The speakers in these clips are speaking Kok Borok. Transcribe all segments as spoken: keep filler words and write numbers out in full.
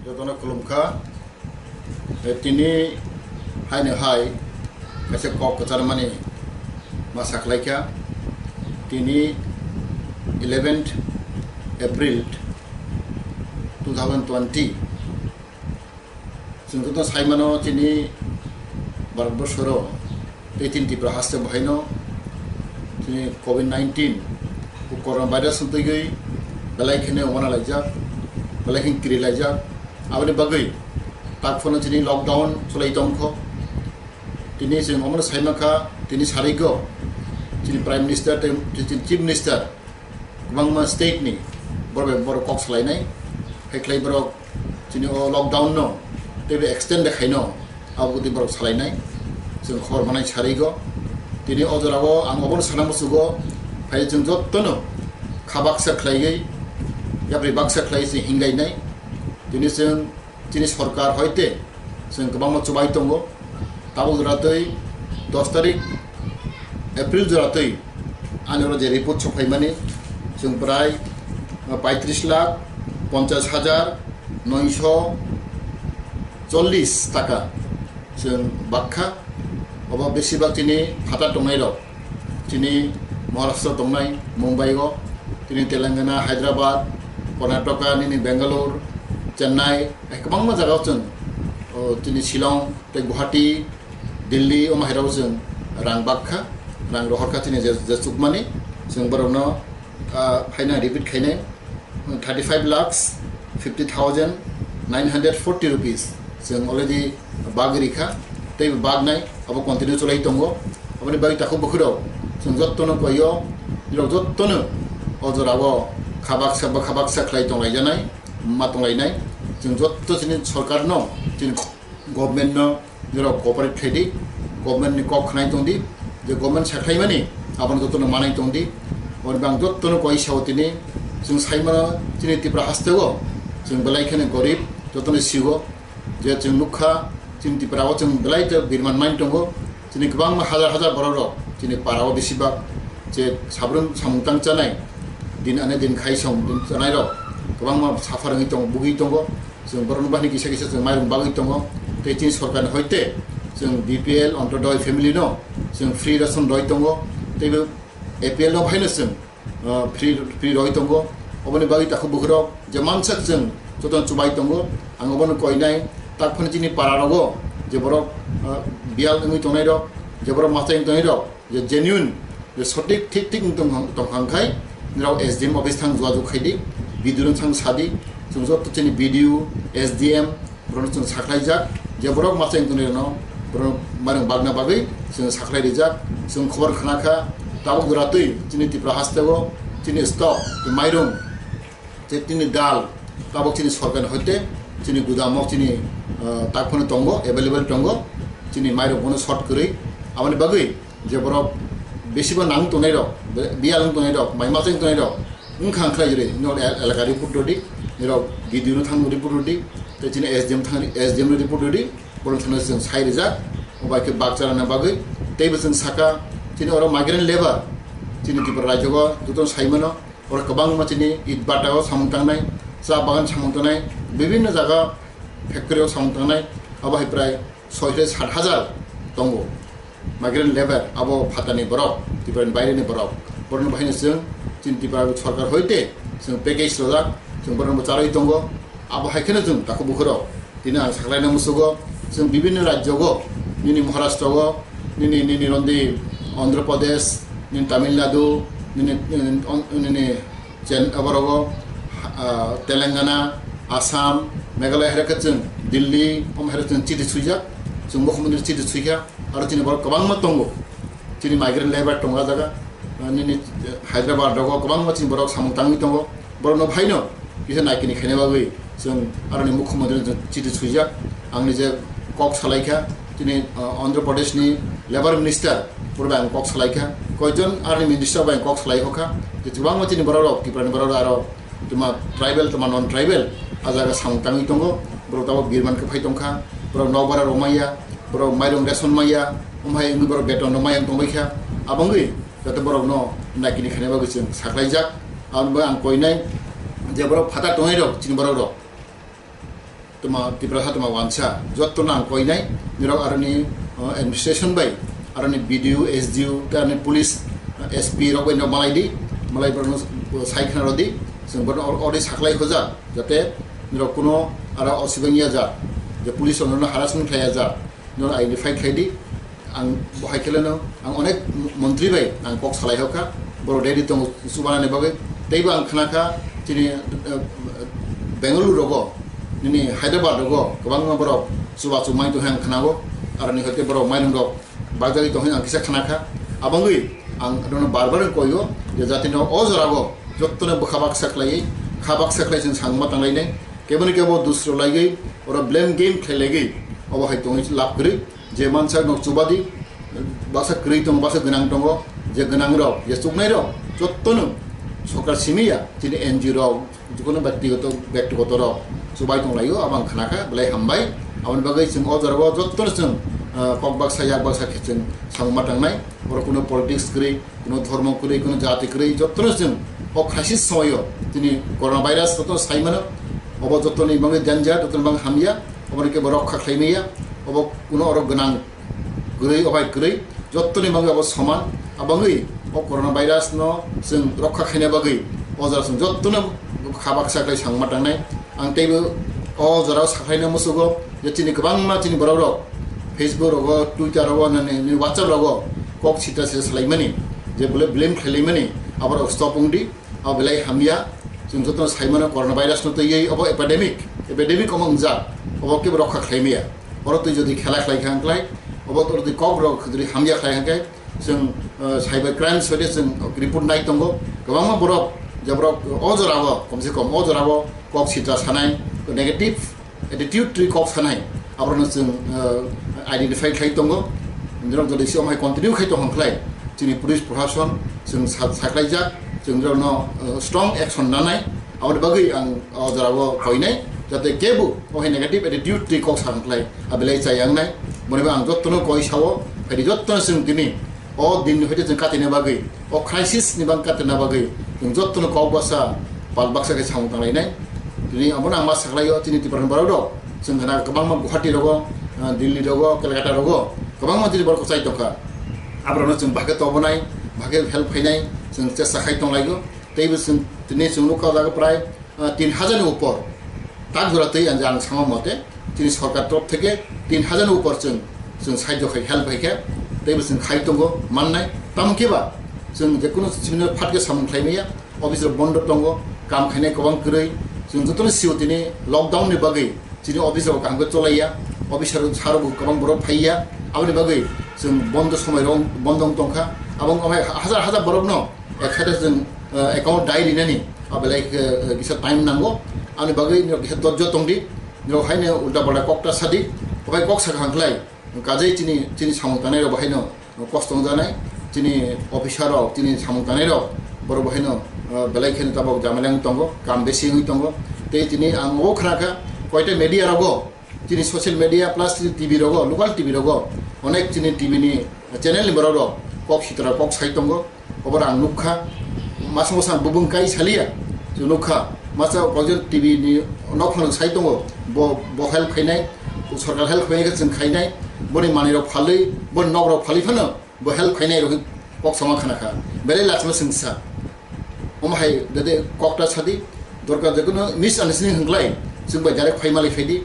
Jotono khulumkha. Eh, tini haino hai kaisa kok kwcharmani ma saklaikha. Tini eleventh April two thousand twenty. Chwng joto saimano chini Bharat borsoro tei chini Tripura haste bo haino chini covid nineteen, o corona virus ni twiwi belai kheno wana laijak, belai khe kiri laijak. Aboni bagwi tak phano chini lockdown cholai tongkho. Tini chwng omono saimankha, tini sarigw chini Prime Minister tei chini Chief Minister kwbangma state ni borok bai borok kok salainai, hai khlai borok chini o lockdown no teibo extend khaino abo tei borok salainai, chwng khobor manai sarigw. Tini o jorao ang obono sana musugo, phai chwng jottono kha baksa khlaiwi, yapri baksa khlai se hingainai. Tini chwng chini sorkar hoite chwng kwbangma chubai tongo. Tabuk jora twi dos tarik April jora twi ani oro je report sokphaimani, chwng prai paitris lakh ponchas hajar noisho chollis taka chwng bakha. Obo besibak chini phatar tongnai rok. Chini Maharashtra tongnai, Mumbai o, tini Telangana, Hyderabad, Karnataka, nini Bangalore, Chennai, hai kwbangma jaga o chwng, o, chini Shillong, tei Guwahati, Delhi, omo hai rok chwng rang bakha, rang rohorkha chini je, je chukmani, chwng borokno, ah, phaina repeat khainai. Thirty five lakhs fifty thousand nine hundred forty rupees chwng already bag rikha, tei bag nai abo continue cholai tongo. Aboni bagwi takhuk bukhurok chwng jottono koyo, nirok jottono o jorao khabaksa ba khabaksa khlai tonglaijani, ma tonglainai. Chwng jotto chini sorkarno, chini government no nirok cooperate khlai di, government ni kok khnai tong di, je government sakhlai mani abono jotono manai tong di. Oni bang jotono koi sao tini, chwng sai mano chini Tripura haste o chwng belai kheno gorib, jotono sigo je chwng nukha chini Tripura o chwng belai te birman mai tongo, chini kwbangma hajar hajar borok rok chini para o besibak je sabrum samung tang chanai, din ane din khai samung tang chanai rok kwbangma suffer wngwi tongo, bugwi tongo. Chwng borokno bahini kisa kisa chwng mairung bagwi tongo. Tei chini sorkarni hoite chwng B P L Antyodoi family no chwng free ration roi tongo. Tei bo A P L no bahaino chwng, ah, free, free roi tongo. Oboni bagwi takhuk bukhurok je mansak chwng jotono chubai tongo. Ang obono koinai tak phano chini para rogo je borok, ah, biyal wngwi tongnai rok, je borok machai wngwi tongnai rok, je genuine, je sothik thik thik wng tong, tong hang khai, nirok S D M office thang jogajog khai di, B D O no thang sa di, chwng joto chini B D O, S D M, borokno chwng sakhlaijak, je borok machai wng tongnairokno, borok mairung bagna bagwi chwng sakhlai rijak, chwng khobor khna kha, tabuk jora twi chini Tripura haste o, chini stock, mairung, je chini dal, tabuk chini sorkar hoite chini gudamo chini, ah, tak phano tongo, available tongo, chini mairung bono short kwrwi, aboni bagwi je borok besibo nang tongnai rok, biyal wng tongnai rok, mai machang tongnai rok, wngkha wngkha jori, nirok el-, elaka report rodi, nirok B D O no thang report rodi, tei chini S D M thang, S D M no report rodi, borok thangna chwng sai rijak, obai khe bakcharana bagwi, teibo chwng saka, chini oro migrant labour, chini Tripura rajyo o joto sai mano, oro kwbangma chini it bata o samung tangnai, cha bagan samung tangnai, bibinno jaga factory o samung tangnai, abo hai prai soi sat hajar tongo. Migrant labour, abo phatani borok, Tripura ni baire ni borok. Borokno bahaino chwng, chini Tripura sorkar hoite chwng package rojak, chwng borokno charwi tongo. Abo hai kheno chwng takhuk bukhurok. Tini ang saklaina musugo, chwng bibinno rajyo go, nini Maharashtra go, nini, nini rondi Andhra Pradesh, nini Tamil Nadu, nini, nini, nini Chen-, aborogo, ah, Telangana, Assam, Meghalaya hai khe chwng Delhi, omo hai chwng chiti swijak, chwng mukhyamantri chiti swijak, aro chini borok kwbangma tongo. Chini migrant labour tongo ah jaga, ah, nini, eh, Hyderabad rogo kwbangma chini borok samung tangwi tongo. Borokno phaino kisa naikini khaina bagwi chwng aroni mukhyamantri chwng chiti swijak. Angni je kok salaikha, chini, ah, Andhra Pradesh ni labour minister, purba ang kok salaikha. Koijon aroni minister bai ang kok salai hokha. Je kwbangma chini borok rok, Tripura ni borok rok aro tuma tribal, tuma non tribal, ah jaga samung tangwi tongo. Borok tabok birman khe phai tongkha. Borok nokbar rok maya, borok mairung ration maya, omo hai wngwi borok beton rok maya wng tongbaikha. Abo wngwi jate borokno naikini khaina bagwi chwng saklaijak. Abo ang koinai je borok phatar tongnai rok, chini borok rok. Tuma Tipra Hatuma wansa, jotto nang koinai, nirok aroni, uh, administration bai, aroni B D O, S D O, tei aroni police, uh, S P rok bai no malai di, malai borno, uh, sai khna rodi, sing borno or-, ori saklai hoja, jate nirok kuno ara osibang ya ja, je police rok no harassment khlai ya ja, no identify khlai di, ang bo hai khe leno, ang onek montri bai ang kok salai hokha, borok ready tongo chubanani bagwi. Teibo ang khna kha chini, eh, Bengaluru rogo, nini Hyderabad rogo kwbangma borok chubachu mai tong khe ang khnago, aroni hoite borok mainung rok bajagwi tong khe ang kisa khna kha. Abangwi ang rono bar bar koyo je jatino o jorago jottone bwkha baksa khlaiwi, kha baksa khlai chwng sangma tanglainai, keboni kebo dusro laigwi, oro blame game khlai laigwi, obo hai tongwi lab kwrwi. Je mansa nok chubadi, baksa kwrwi tongo, baksa gwnang tongo, je gwnang rok, je chuknai rok, jottono sorkar simi ya, chini N G O rok, jikunu byaktigoto, byaktigoto rok chubai tong laio, abang khna kha, belai hambai. Aboni bagwi chwng o jorao jottono chwng, ah, kok baksa, yak baksa khe chwng samung ma tangnai, oro kuno politics kwrwi, kuno dhormo kwrwi, kuno jati kwrwi, jottono chwng o crisis somoio chini corona virus jottono sai mano, obo jottoni bagwi danger, jottoni bagwi hamya, oboni kebo rokha khlai maya, obo kuno oro gwnang kwrwi, obai kwrwi, jottoni bagwi abo soman. Abangwi o corona virus no chwng rokha khaina bagwi o jora chwng jottono kha baksa khlai sangma tangnai. Ang teibo o jorao sakhlaina musugo je chini kwbangma chini borok rok Facebook rogo, Twitter rogo, nani, nini WhatsApp rogo kok sita sita salaimani, je bole blame khlailaimani, aborok stop wngdi. Abo belai hamya, chwng jotono saimano corona virus no twiwi obo epidemic, epidemic omo wngjak, obo kebo rokha khlaimaya. Oro twi jodi khela khlai kha wngklai, obo oro twi kok rok jodi hamya khlai kha khe, chwng, eh, cyber crime soide chwng report nai tongo. Kwbangma borok, je borok o jorao, komse kom o jorao kok sitra sanai, negative attitude twi kok sanai, aborokno chwng, eh, identify khlai tongo. Nirok jodi si omhai continue khai tong khlai, chini police proshashan chwng sa-, saklaijak, chwng nirokno, eh, strong action nanai. Aboni bagwi ang o jorao koinai, jate kebo o hai negative attitude twi kok sa khlai, abelai chayang nai. Boni bo ang jottono koi sao, phaidi jottono chwng tini o din ni hoite chwng katina bagwi, o crisis ni bang katina bagwi, chwng jottono kok basa, pal baksa khe samung tanglainai. Tini abono ang ma saklaio, chini Tipra ni borok rok, chwng khna kwbangma Guwahati rogo, ah, Delhi rogo, Calcutta rogo, kwbangma tini borok kwchai tongkha. Aborokno chwng bahai khe tobonai, bahai khe help khainai, chwng chesta khai tonglaio. Teibo chwng tini chwng nukha o jaga prai, ah, tin hajar ni upor. Tak jora twi ang, ang sama mote, chini sorkar torop theke tin hajar ni upor chwng, chwng sahajyo khai, help hai khe, teibo chwng khai tongo mannai. Tamo khe ba chwng je kunu simi no phat khe samung khlai maya, office rok bondo tongo, kam khainai kwbang kwrwi, chwng jotono sio tini lockdown ni bagwi chini office rok kaham khe cholaiya, officer sir rok kwbang borok phaiya, aboni bagwi chwng bondo somoi rok bondo wng tongkha, abo wng kha hajar hajar borok no ek side chwng, eh, account dai rinani, abelai khe, eh, kisa time nango. Ani bagwi nirok kisa dorjo tongdi, nirok haino ulta palta kok ta sadi, obai kok sakha hwnklai, kajai chini, chini samung tanai rok bahaino kosto wngjaknai, chini officer rok, chini samung tanai rok, borok bahaino, eh, belai kheno tabok jamela wng tongo, kam besi wngwi tongo. Tei tini ang o khna kha, koita media rogo, chini social media plus chini T V rogo, local T V rogo, onek chini T V ni channel ni borok rok kok sitra kok sai tongo. Obo ang nukha, masa masa bubung kai saliya, chwng nukha, masa koijon T V ni nok phano sai tongo, bo, bo help khainai, sorkar help khainai khe chwng khainai, boni manwi rok phalwi, boni nok rok phalwi phano bo help khainai rok kok sama khna kha, belai lachima chwng sa. Omo hai dede kok ta sadi, dorkar jekono misunderstanding hwnglai, chwng bai direct phai malai phaidi,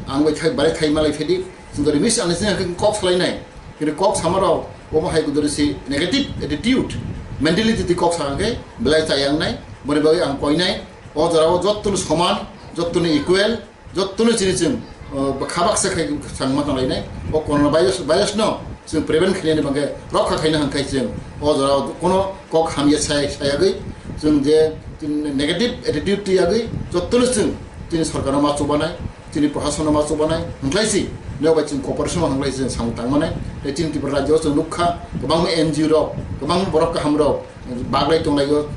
ang bai khai, bai khai malai phaidi, chwng dori misunderstanding hwnkhe kok salainai. Kini kok samarok omo hai kuduri si negative attitude, mentality ti kok sa hwnkhe belai chayang nai, boni bagwi ang koinai, o jorao jottoni soman, jottoni equal, jottoni chini chwng, uh, khabak se khai chwng ma tonglainai. O corona virus, virus no chwng prevent khainani bagwi rokha khaina hwnkhe chwng o jorao kono kok hamya sai, sayagwi chwng je chini negative attitude tiyagwi jottoni chwng chini sorkar no ma chubanai. Chini proshasano ma chubanai hwnklai si, nokbai chwng cooperation hwnklai si chwng samung tangmanai. Tei chini Tripura rajyo chwng nukha, kwbangma N G O rok, kwbangma borok kaham rok baglai tonglaio,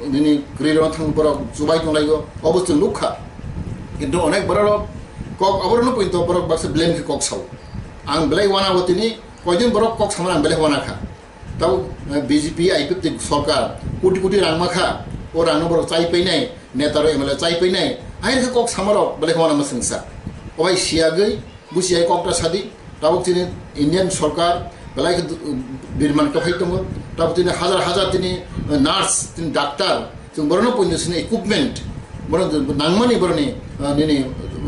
nini kwrwi rok thang borok chubai tonglaio, obo chwng nukha. Kintu onek borok rok kok, oborokno poito borok baksa blame khe kok sao. Ang belai wana bo tini koijon borok kok samani ang belai wana kha. Tabo, eh, B J P I P F T sorkar koti koti rang ma kha, o rang no borok chai painai, neta rok M L A chai painai, hai khe kok samarok belai khwana ma sengsa. Obai siyagwi, busi ai kokta sadi, tabuk tini Indian sorkar belai khe du-, birman kwphai tongo, tabuk tini hajar hajar tini, eh, nurse, tini doctor, chwng borokno poino sini equipment, borok nangmani borokni, eh, nini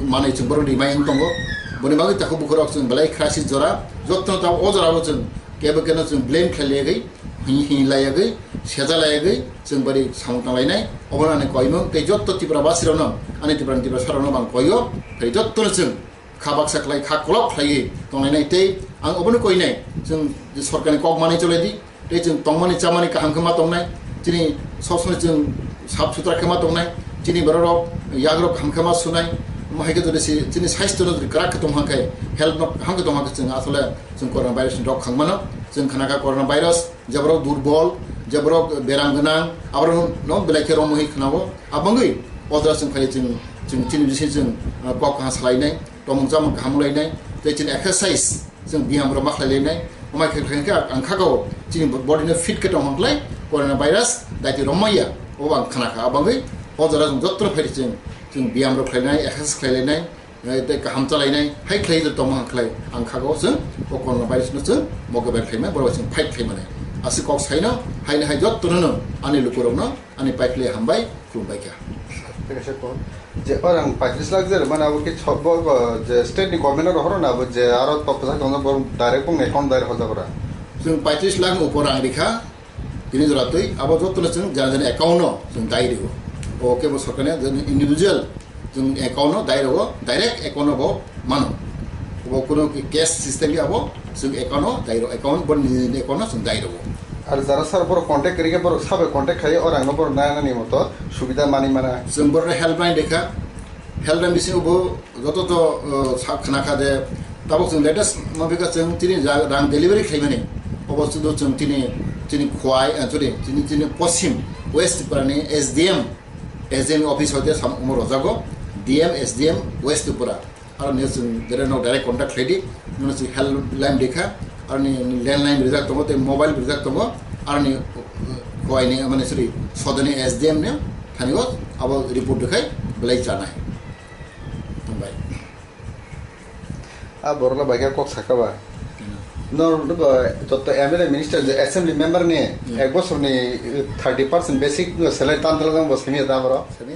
manwi chwng borok rimai wng tongo. Boni bagwi takhuk bukhurok chwng belai crisis jora, jottono tabuk o jorao chwng kebo keno chwng blame khlai laiwi, Hini hini layagwi, seja layagwi, chwng bari samung tanglainai, obono ani koimung, tei jotto Tripura basirokno, ani Tripura ni Tripura sarokno bang koio, tei jottono chwng kha baksa khlai, kha kolok khlaiwi tonglainai, tei ang obono koinai, chwng sorkarni kok manwi cholaidi, tei chwng tongmani chamani kaham khe ma tongnai, chini sob somoi chwng sap sutra khe ma tongnai, chini bororok yagrok kaham khe ma sunai, omo hai khe jodi si chini saistono jodi kwrak khe tong hang khe, health no kaham khe tong hang khe chwng asole chwng corona virus ni rok khang mano, chwng khna kha corona virus, je borok durbol, je borok beram gwnang, aborok no belai khe romwi khnago. Abangwi o jora chwng phai chwng, chwng chini bising chwng, ah, kok kaha salainai, tomung chamung kaham lainai, tei chini exercise chwng biyam rok ma khlai lainai. Omai khe khe ang kha go chini body no fit khe tong hang khlai, corona virus daiti romma ya, o ang khna kha. Abangwi o jora chwng jotto phai chwng, chwng biyam rok khlai nai, exercise khlai lainai, eh, tei kaham chalainai, hai khlai tongma khlai, ang kha go chwng, o corona virus no chwng, moke bai khlai ma, borok chwng fight khlai mani. Aswk kok saino, haino hai jotto no, ani lukurok no, ani pai khlai hambai, khulumbai kha. Tei kaisa kok, je orang paitris lakh je, mane abo khe chobbo, bo, je state ni government no rohoro na, bo je aro top sa tongna, bo direct bong account direct hoja bora. Chwng paitris lakh ni upor rang rikha, Tini jora twi abo jotono chwng jana jani account no chwng dai rwo. Obo kebo sorkarni jani individual chwng account no dai rwo, direct account no bo mano. Obo kuno cash system ya abo chwng account no dai rwo, account bo ni account no chwng dai rwo. Ar jara sir borok contact kwrwi khe borok sabai contact khai orang no borok nana ni moto subida mani mana. Chwng borok helpline dekha, helpline bisingo bo joto to, uh, sa khna kha je tabuk chwng latest mabika chwng tini ja-, rang delivery khlaimani obo sudu chwng tini, tini khwai, uh, sorry, tini, tini poschim West Tripura ni S D M, S D M office hoite sam omo rojago, D M, S D M West Tripura. Aro ni chwng direct no direct contact khlaidi, nono chwng helpline dekha, aro ni landline rijak tongo, tei mobile rijak tongo, aro ni, uh, khwai ni, mane, sorry, sodani S D M ni thani o abo report dekhai belai chanai. Hambai. A borok no bai khe kok saka ba. Kena. Nor ba joto M L A minister je assembly member ni Hmm. ek bosor ni thirty percent basic salary tan tala jang bo simi ta boro. Simi?